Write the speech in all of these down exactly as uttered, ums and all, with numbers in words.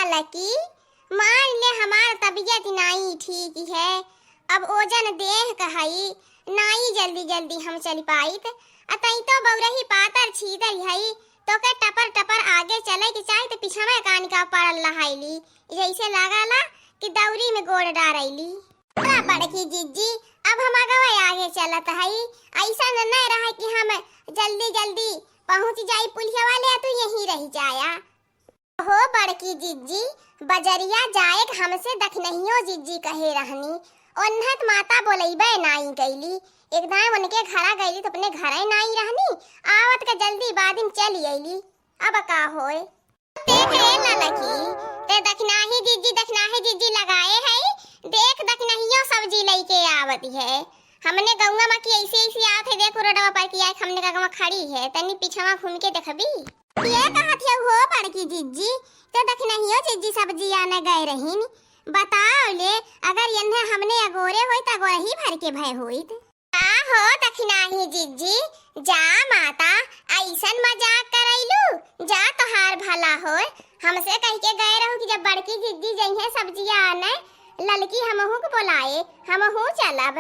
ललकी, मान ले हमार तबियत नाई ठीक है, अब ओजन देह क हई, नाई जल्दी जल्दी हम चलि पाइत। अ तई तो बउरही पातर छीतर हई, तोके टपर टपर आगे चलइ के चाही त पिछवा कानिका पड़ल रहइली, जइसे लागला कि दउरी में गोड़ डारइली। अरे बड़की जिज्जी, अब हम अगवा आगे चलत हई, अइसन न रहे कि हम जल्दी जल्दी पहुँच जाई पुलिया वाले, आ तू यहीं रहि जाया। हो बड़की जिज्जी, बजरिया जाएक हमसे दखिनहियो जिज्जी कहे रहनी, ओन्हत माता बोलइबे नाई कइली। एक दाएँ उनके घरा गइली त अपने घरे नाई रहनी, आवत के जल्दीबाजी में चलि अइली। अब का होए? देख रे ललकी, ते दखिनाही जिज्जी, दखिनाही जिज्जी लगाए हई, देख दखिनहियो सब्जी लइके आवत है। हमने गउँवा मा कि अइसे अइसे आवत है, देखो रोडवा पर कि आइके हमने गउँवा खड़ी है, तनी पिछवा घूमि के देखबी। ये कहत हउ हो बड़की जिज्जी, ते दखिनहियो जिज्जी सब्जी आने गए रहिन। बताओ ले, अगर एन्हे हमने अगोरे होइत त अगोरही भर के भए होइत। का हो दखिनाही जिज्जी, जा माता, अइसन मजाक करइलू, जा तोहार भला होए। हमसे कहिके गए रहू कि जब बड़की जिज्जी जइहें सब्जिया आने, ललकी हमहू के बोलाए, हमहू चलब।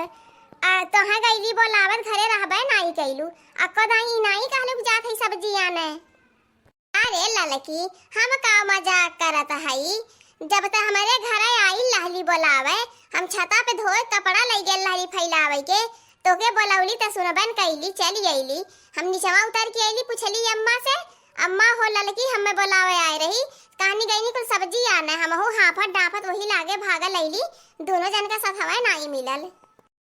आ तोहा गइली बोलावत, घरे रहबे नाई कइलू। अक्को दाई ई नाई कहलू कि जात हई सब्जी आने। अरे ललकी, हम का मजाक करत हई? जब त हमरे घरे आइल रहली बोलावे, हम छता पे धोए कपड़ा लइ गेल रहली फैलावे के, तोके बोलौली त सुनबे न कइली, चली अइली। हम निचवा उतर के अइली, पुछली अम्मा से, "अम्मा हो ललकी, हमें बोलावे आए रही, कहनी गइनी कुल सब्जी आने।" हमहू हाफत डाफत वही लागे भागल अइली, दुनो जन का सथवा नाई मिलल।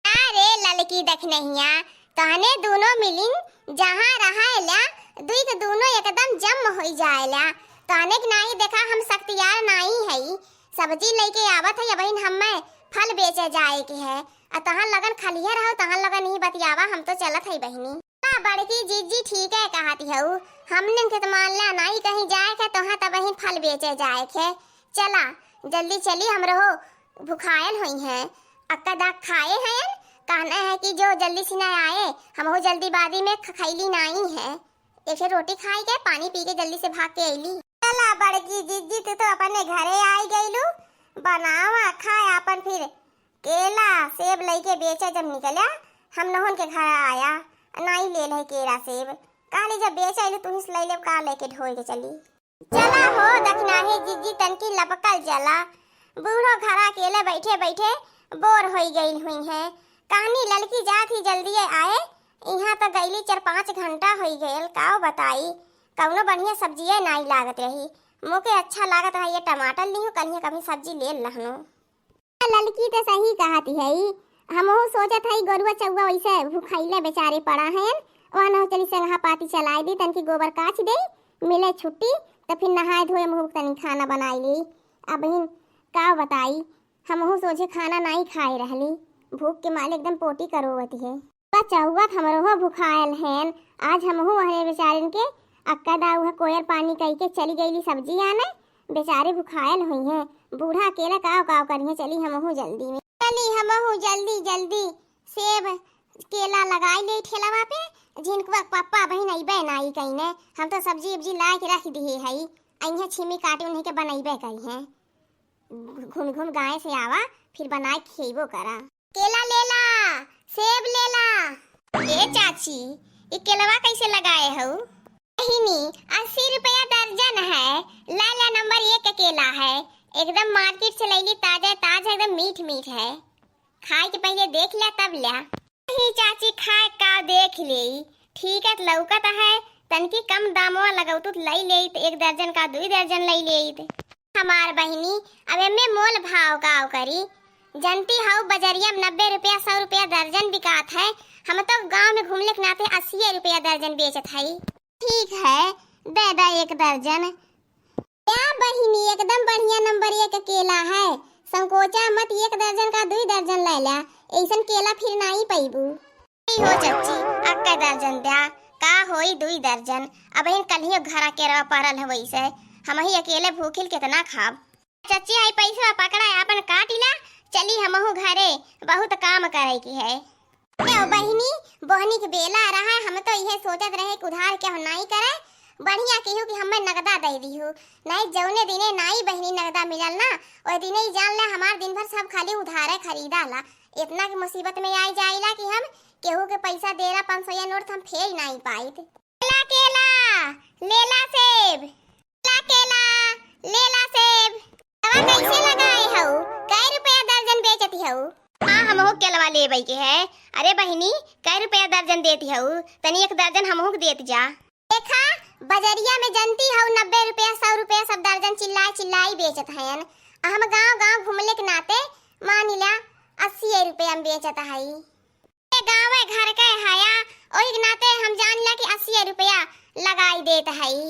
अरे ललकी दखिनहिया, तहने दुनो मिलिन जहाँ रहेला, दुई त दुनो एकदम जम होइ जाएला। तहने के नाई देखा हम सक्तियार नाई हई, सब्जी लइके आवत हई, अबहिन हम्मे फल बेचे जाए के है। आ तहन लगन खलिहे रहो, तहन लगन ही बतियावा, हम तो चलत हई बहिनी। बा बड़की जिज्जी ठीके कहत हऊ, हमने के त मान ला नाई कहीं जाए के, तोहाँ त अबहिन फल बेचे जाए के। चला, जल्दी चली, हमरो भुखायल होइहें, अक्का दाँत खाए हैं, कहना है कि जो जल्दी से ना आए, हमहू जल्दीबाजी में ख-, खइली नाई है। एक ठे रोटी खाई के, पानी पी के जल्दी से भाग के अइली। चला बड़की जिज्जी, तू तो अपने घरे आई गइलू, बनावा खाए आपन। फिर केला सेब लइके बेचे जब निकल्या, हम नहुन के घर आया, नाई ले ले केला सेब, कहली जब बेचे अइलू, तू ही से लइ ले, का लेके ढोए के चली। चला हो दखिनाही जिज्जी, तनकी लपकल चला। बूढ़ो घरा अकेले बैठे बैठे बोर होई गइल हुइहें। कहनी ललकी जात ही जल्दिए आए, इहाँ त गइली चार पाँच घंटा होई गइल। काव बताई, कउनो बढ़िया सब्जिए नाई लागत रही। मोके अच्छा लागत है ये टमाटर लिहूँ, कलिहे कभी सब्जी ले लहनो। ललकी त सही कहत हई, हमहू सोचत हई गोरुआ चउआ वइसे भुखाइले बेचारे पड़ा हैं, वहाँ न चली संगहा पाती चलाए दी, तनकी गोबर काच दे, मिले छुट्टी, त फिर नहाए धोए मुँह तनी खाना बनाई ली। अबहिन का बताई, हमहू सोझे खाना नाई खाए रहली, भूख के मारे एकदम पोटी करोवत है। बचउआ त हमरो हो भुखायल हैं, आज हमहू वहरे बेचारिन के अक्का दाऊ है कोयर पानी कई के चली गईली सब्जी आने, बेचारे भुखायल हुइहें, बूढ़ा अकेला काव काव करिहें, चली हमहू जल्दी में। चली हमहू जल्दी जल्दी सेब केला लगाई ले ठेलवा पे, झिनकुआ के पप्पा बहिन अइबे नाई कइने, हम तो सब्जी उब्जी लाए के रख दिहे हई, अइहें छिमी काटे उन्हीं के बनइबे करिहें। घूम घूम गाँव से आवा, फिर बनाए के खइबो करा। केला लेला, सेब लेला। ए चाची, ई केलवा कैसे लगाए हऊ? बहिनी, अस्सी रुपया दर्जन है, ला ला, नंबर एक केला है, एकदम मार्केट से लैली, ताजा ताजा, एकदम मीठ मीठ है, खाए के पहले देख ला तब ला। नहीं चाची, खाए का देख लेई, ठीक है, लौकत है, तनकी कम दामवा लगौतू त लई लेई, त एक दर्जन का दुई दर्जन लई लेई। हमार बहिनी, अब एमे मोल भाव का करी? जनती हऊ बजरिया में नब्बे रुपया, सौ रुपया दर्जन बिकात है, हम तो गाँव में घूमले के नाते अस्सी रुपया दर्जन बेचत हई। ठीक है, दे दा एक दर्जन। या बहिनी, एकदम बढ़िया नंबर एक केला है, संकोचा मत, एक दर्जन का दुई दर्जन ले ला, ऐसन केला फिर नाई पैबू। नहीं हो चच्ची, अक्का दर्जन द्या, का होई दुई दर्जन? अबहिन कल्हियो घरा केरवा परल है वैसे, हमही अकेले भूखिल केतना खाब? चच्ची, आई पैसवा पकड़ा, आपन काट ला, चली हमहू घरे, बहुत काम करे की है। ए बहिनी, बोहनी के बेला रहा, हम तो इहे सोचत रहे कि उधार केहू नाई करे, बढ़िया केहू कि हमें नगदा दे दिहू, नहीं जौने दिने नाई बहिनी नगदा मिलल ना, ओह दिने ही जान ले हमार दिन भर सब खाली उधारे खरीदा ला। इतना की मुसीबत में आई जाइला कि हम केहू के पैसा देला पाँच सौ या नोट हम फेर नाई पाइत। लेला केला, लेला सेब, लेला केला, लेला सेब। केलवा कैसे लगाए हऊ? कै रुपया दर्जन बेचत हऊ? हाँ, हमहू केलवा लेबै के है। अरे बहिनी, कै रुपया दर्जन देत हऊ? तनी एक दर्जन हमहू के देत जा। देखा, बजरिया में जनती हऊ, नब्बे रुपया, सौ रुपया सब दर्जन चिल्लाई चिल्लाई बेचत हयन। आ हम गाँव गाँव घूमले के नाते मानिला अस्सी रुपया में बेचत हई। ये गाँवे घर के हया, ओही के नाते हम जानिला कि अस्सी रुपया लगाई देत हई।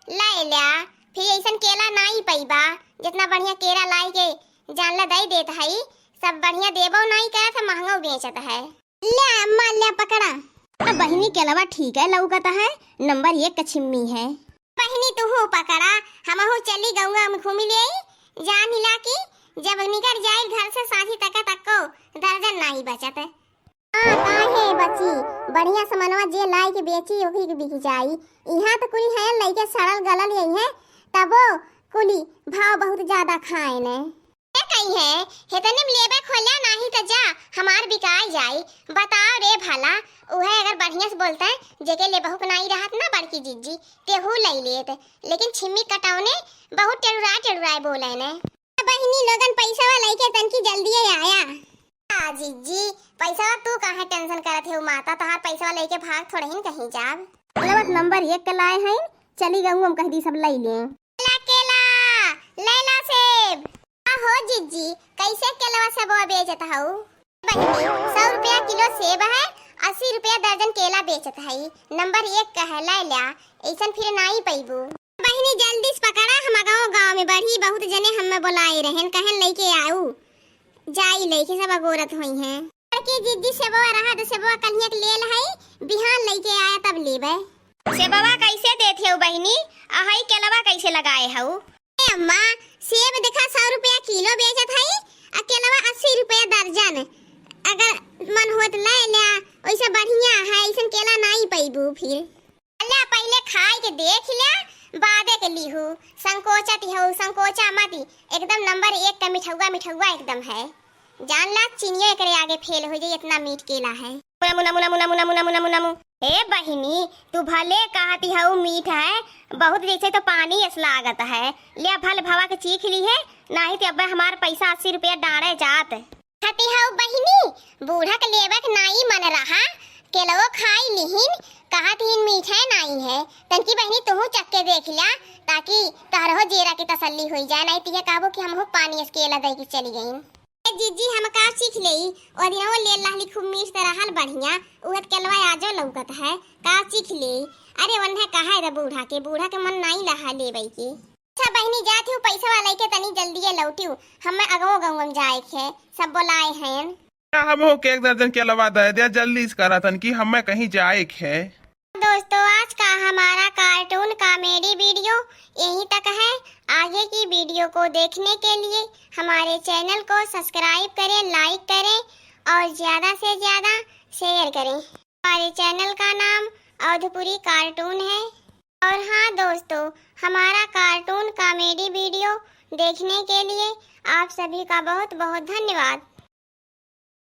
ले ल्या, फिर ऐसन केला नाई पइबा, जितना बढ़िया केला लाई के जानिला दई देत हई, सब बढ़िया देबो नाई करत है, महंगो बेचत है। ले अम्मा, ले पकड़ा। अब बहिनी केलवा ठीक है लौकत है, नंबर एक का छिम्मी है। बहिनी तुहू पकड़ा, हमहू चली गौवा में घूमी ले, जानिला कि जब निकर जाई घर से साँझी तक तक्को दर्जन नाई बचत। हाँ, काहे बची? बढ़िया समनवा जे लाई के बेची, ओही के बिक जाई। इहाँ तो कुली है लइके सड़ल गलल यही है, तबो कुली भाव बहुत ज्यादा खाए ने। ए कही है, हेतने में लेबे खोल्या, नाही त जा, हमार बिकाई जाई। बताओ रे भला, उहे अगर बढ़िया से बोलते, जेके लेबहु के नाई रहत ना बड़की जिज्जी, तेहू लई लेत। लेकिन छिम्मी कटौने बहुत टेढ़ुराए टेढ़ुराए बोले ने। बहिनी लोगन पैसा लइके तनकी जल्दिए आया। आ जिज्जी, पैसा तू काहे tension करत है माता, तोहार पैसा लइके भाग थोड़े ही कहीं जाब। लवत नंबर एक के लाए हैं, चली गऊँ हम कह दी सब लई लें। केला, केला, लैला सेब। आ हो जिज्जी, कैसे केलवा सेबवा बेचत हऊ? बहिनी, सौ रुपया किलो सेब है, अस्सी रुपया दर्जन केला बेचत हई, नंबर एक का है, लै ल्या, ऐसन फिर नाई पैबू। बहिनी जल्दी से पकड़ा, हम गाँव गाँव में बढ़ी, बहुत जने हमें बोलाए रहन, कहन लइके आऊ, जाई लइके सब अगोरत होई हैं। के जिज्जी सेबवा रहा तो सेबवा कलिया के लेल है, बिहान लइके आया तब लेबे। सेबवा कैसे देत हऊ बहिनी, आ हई केलवा कैसे लगाए हऊ? ए अम्मा, सेब देखा सौ रुपया किलो बेचत हई, आ केलवा अस्सी रुपया दर्जन। अगर मन होत ले ल्या, वैसे बढ़िया है, ऐसन केला नाई पैबू फिर। ले पहिले खाई के देख ले, बादे के लिहू। संकोचत हऊ, संकोचा मती, एकदम नंबर एक का मिठौआ, मिठौआ एकदम है। जान ला, चीनियो एकरे आगे फेल हो जाई, इतना मीठ केला है। मुना, मुना, मुना, मुना। ए बहिनी, तू भले कहती हऊ मीठ है, बहुत जैसे तो पानी अस लागत है। ले भल भवा के चीख ली है, नाही तो अब हमार पैसा अस्सी रुपया डाँड़े जात। कहती हऊ बहिनी, बूढ़ा के लेबे के नाई मन रहा, केलवो खाई लिहिन, कहत हिन मीठे नाई है। तनकी बहिनी तुहू चख के देख ल्या, ताकि तहरहो जेरा के तसल्ली होई जाए, नाही तो ये कहबो कि हमहू पानी अस केला दे के चली गईन। ए जीजी, हम का चीख लेई? ओ दिनवो ले लहली, खूब मीठ त रहल बढ़िया, उहे त केलवा आजो लौकत है, का चीख लेई? अरे ओन्हे कहा रे बूढ़ा के, बूढ़ा के मन नाई लहा लेबई के। अच्छा बहिनी, जात हूँ पैसा वाला के तनी जल्दी लौटियो, हमें अगवो गौवम जाए के है, सब बोलाए हैं। हमहू के एक दर्जन केलवा दे दे, जल्दी से करा तनकी, हमें कहीं जाए के है। दोस्तों, आज का हमारा cartoon comedy video यहीं तक है। आगे की video को देखने के लिए हमारे channel को subscribe करें, like करें और ज़्यादा से ज़्यादा share करें। हमारे channel का नाम अवधपुरी cartoon है। और हाँ दोस्तों, हमारा cartoon comedy video देखने के लिए आप सभी का बहुत बहुत धन्यवाद।